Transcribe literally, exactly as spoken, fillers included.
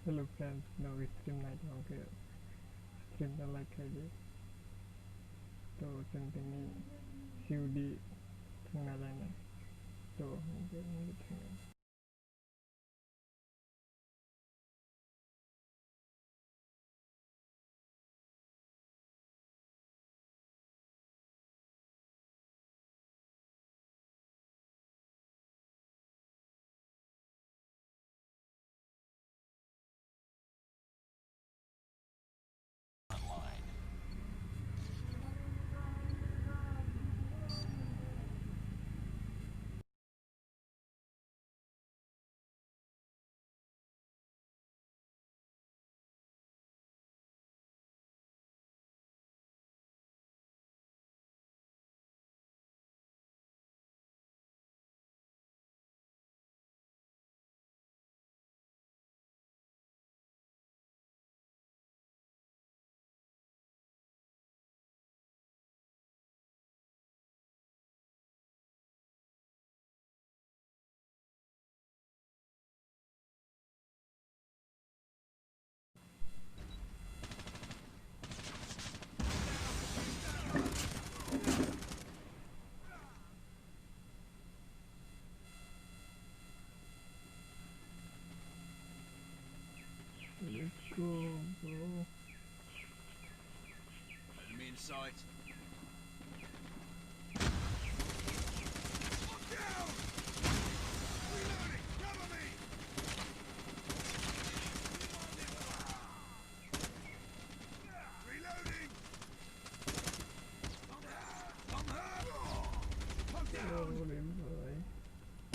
Hello friends, no stream night hwnkhe stream no like khai di. To chwng tini C O D thwngna lainai. To hwnkhe hwnkhe thwngna. Let's go, bro. Enemy in sight.